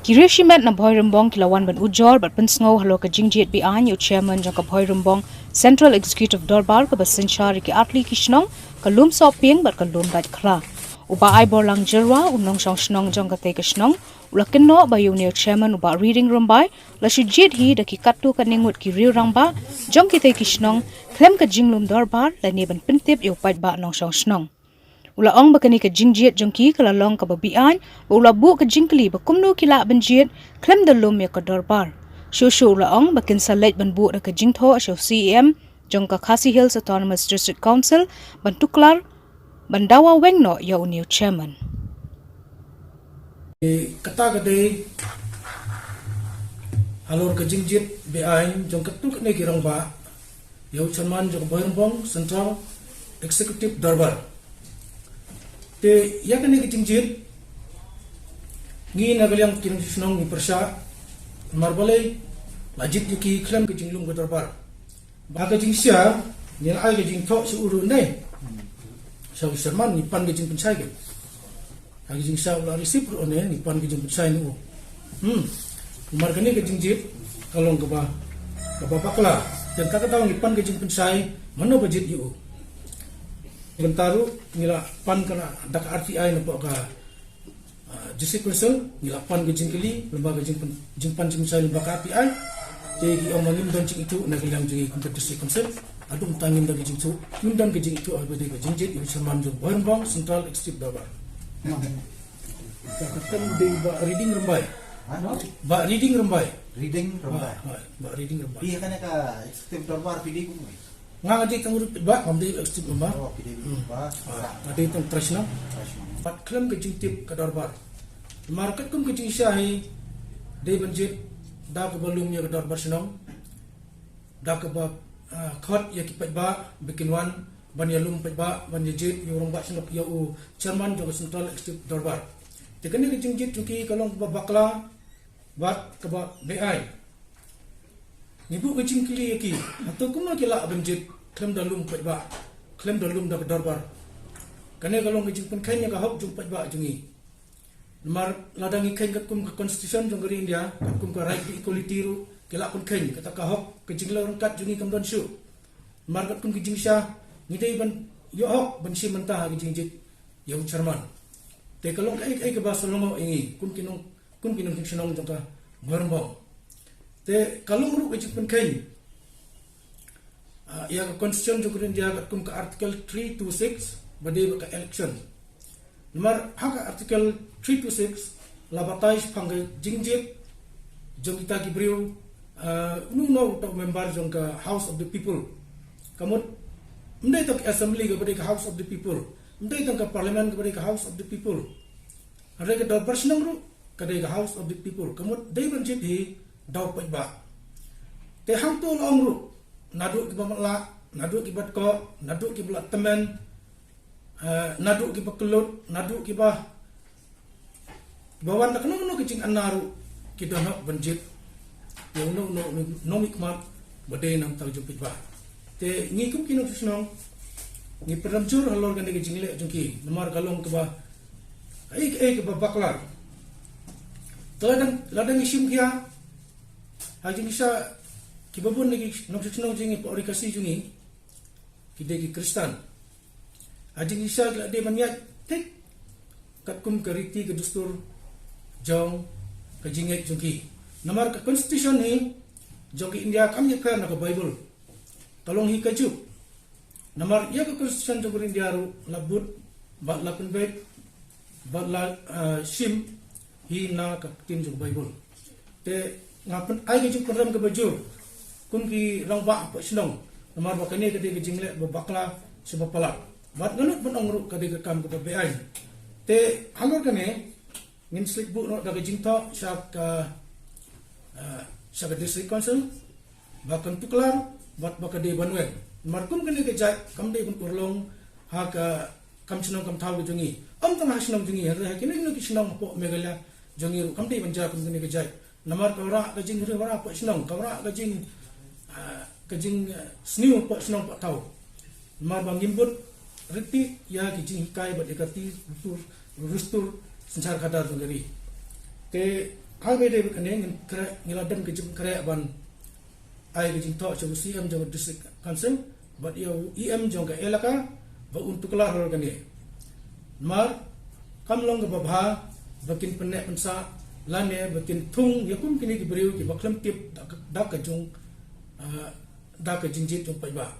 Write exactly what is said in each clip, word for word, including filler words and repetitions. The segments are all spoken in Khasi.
Ki riew shimet na Bhoirymbong ki la wan ban ujor bad pynsngew halor ka jingjied be-aiñ ïa u chairman jong ka Bhoirymbong Central Executive Dorbar kaba synshar ïa ki artylli ki shnong, ka Lum Sohpieng bad ka Lum Daitkhla. U Bah Aiborlang Jyrwa, u nongshong shnong jong katei ka shnong, u la kynnoh ba ïa une u chairman, u Bah Riding Rymbai, la shu jied hi da ki katto katne ngut ki riew rangbah jong kitei ki shnong khlem ka jinglum dorbar lane ban pyntip ïa u paidbah nongshong shnong. U la ong ba kane ka jingjied jong ki ka la long kaba be-aiñ, ba u la buh ka jingkylli ba kumno ki lah ban jied khlem da lum ïa ka dorbar. Shuh shuh u la ong ba kin sa leit ban buh da ka jingthoh sha u C E M jong ka Khasi Hills Autonomous District Council ban tuklar, ban dawa weng noh ïa une u chairman. Kata ka dei halor ka jingjied be-aiñ jong katto katne ki rangbah ïa u chairman jong ka Bhoirymbong Central Executive Dorbar. Te ïa kane ka jingjied, ngi na ka liang ki nongshong shnong ngi pyrshah, namar balei la jied ïa ki khlem ka jinglum ka dorbar. Ba ka jingshisha ngi la ai ka jingthoh sha u ruh ne, sha u chairman, ngi pan ka jingpynshai ka. Ha ka jingshisha u la receive ruh ne, ngi pan ka jingpynshai na u. Hmm. Namar kane ka jingjied ka long kaba, kaba bakla. Te kata ka daw ngi pan ka jingpynshai mano ba jied ïa u. Mynta ruh ngi la pan ka na da ka R T I napoh ka, ah, District Council, ngi la pan ka jingkylli lyngba ka jingpyn-, jingpan jingpynshai lyngba ka R T I. Te ki ong ba ngim don jingithuh na ka liang jong ngi kum ka District Council. Haduh mynta ngim don ka jingithuh, ngim don ka jingithuh haba ïadei ka jingjied ïa u chairman jong Bhoirymbong Central Executive Dorbar. Ka kyrteng u dei Bah Riding Rymbai. Ha? Bah Riding Rymbai. Riding Rymbai. Bah, Bah, Bah Riding Rymbai. Phi ha kane ka Executive Dorbar phi dei kum? Nga, nga dei tang u paidbah, ngam dei executive member. Oh, phi dei paidbah. Hmm. Ah, nga dei tang trai shnong. Trai shnong. Bad khlem ka jingtip ka dorbar. Namar katkum ka jingshisha hi dei ban jied da kaba lum ïa ka dorbar shnong. Da kaba, ah, khot ïa ki paidbah ba kin wan ban ïalum paidbah, ban ïajied ïa u rangbah shnong, ïa u chairman jong ka Central Executive Dorbar. Te kane ka jingjied jong ki ka long kaba bakla bad kaba be-aiñ. Ngi buh ka jingkylli ïa ki, hato kumno ki lah ban jied khlem da lum paidbah, khlem da lum da ka dorbar. Kane ka long ka jingpynkheiñ ïa ka hok jong paidbah jong ngi. Namar lada ngi kheiñ katkum ka constitution jong ka ri India, katkum ka right to equality ruh ki lah pynkheiñ, kata ka hok, ka jinglaw ryngkat jong ngi kam don shuh. Namar katkum ka jingshisha ngi dei ban ïoh hok ban shim bynta ha ka jingjied ïa u chairman. Te ka long kaei kaei kaba sa lyngngoh ïa ngi kum ki nong, kum ki nongshong shnong jong ka Bhoirymbong. Te ka long ruh ka jingpynkheiñ, ah, ïa ka constitution jong ka ri India katkum ka Article three two six ba dei bad ka election. Namar ha ka Article three two six la batai shaphang ka jingjied jong kita ki briew, ah, uno uno uta u member jong ka House of the People. Ka mut ym dei tang ka Assembly kaba dei ka House of the People, ym dei tang ka Parliament kaba dei ka House of the People. Hynrei ka dorbar shnong ruh ka dei ka House of the People, ka mut dei ban jied hi da u paidbah. Te hangto la ong ruh, naduh kiba matlah, naduh kiba dkoh, naduh kiba la tymmen, eh, naduh kiba kyllut, naduh kiba, kiba wan da kano kano ka jingana ruh ki don hok ban jied ïa uno uno u nongmihkhmat ba dei na ka bynta jong u paidbah. Te ngi kum ki nongshong shnong ngi pynrem jur halor kane ka jingleh jong ki, namar ka long kaba kaei kaei kaba bakla. Te lada, lada ngi shim khia, ha ka jingshisha kiba bun na ki nongshong shnong jong ngi hapoh Ri Khasi jong ngi ki dei ki Khristan. Ha ka jingshisha ki la dei ban ïaid thik katkum ka riti ka dustur jong ka jingngeit jong ki. Namar ka constitution hi jong ka India kam ïapher na ka Bible. Ka long hi ka juk. Namar ïa ka constitution jong ka India ruh la bud bad la pynbeit bad la, ah, shim hi na ka ktien jong ka Bible. Te nga pyn-, ai ka jingpynrem kaba jur kum ki rangbah hapoh shnong, namar ba kane ka dei ka jingleh ba bakla sha ba palat. Bad nga nud ban ong ruh ka dei ka kam kaba beaiñ. Te halor kane ngin sa leit buh noh da ka jingthoh sha ka, ah, sha ka District Council ba kan tuklar bad ba ka dei ban weng. Namar kum kane ka jait kam dei ban urlong ha ka kam shnong kam thaw ka jong ngi. Ym tang ha shnong jong ngi, hynrei ha kino kino ki shnong hapoh Meghalaya jong ngi ruh kam dei ban jia kum kane ka jait. Namar ka wanrah ka jingrwai hapoh shnong, ka wanrah ka jing, ah, ka jing, ah, sniew hapoh shnong hapoh thaw. Namar ba ngim bud ryntih ïa ki jinghikai bad ïa ka riti dustur, dustur synshar khadar jong ka ri. Te Haba dei ba kane ngin khreh, ngi la don ka jingkhreh ban ai ka jingthoh sha u C M jong ka District Council bad ïa u E M jong ka elaka ba un tuklar halor kane. Namar kam long kaba bha ba kin pynneh pynsah lane ba kin thung ïa kum kine ki briew kiba khlem tip da ka, da ka jong, ah, da ka jingjied jong paidbah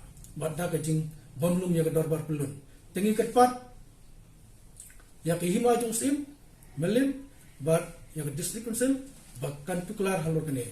bad da ka jingbymlum ïa ka dorbar pyllun. Te ngi kyrpad ïa ka hima jong u Syiem Mylliem bad ïa ka District Council ba kan tuklar halor kane.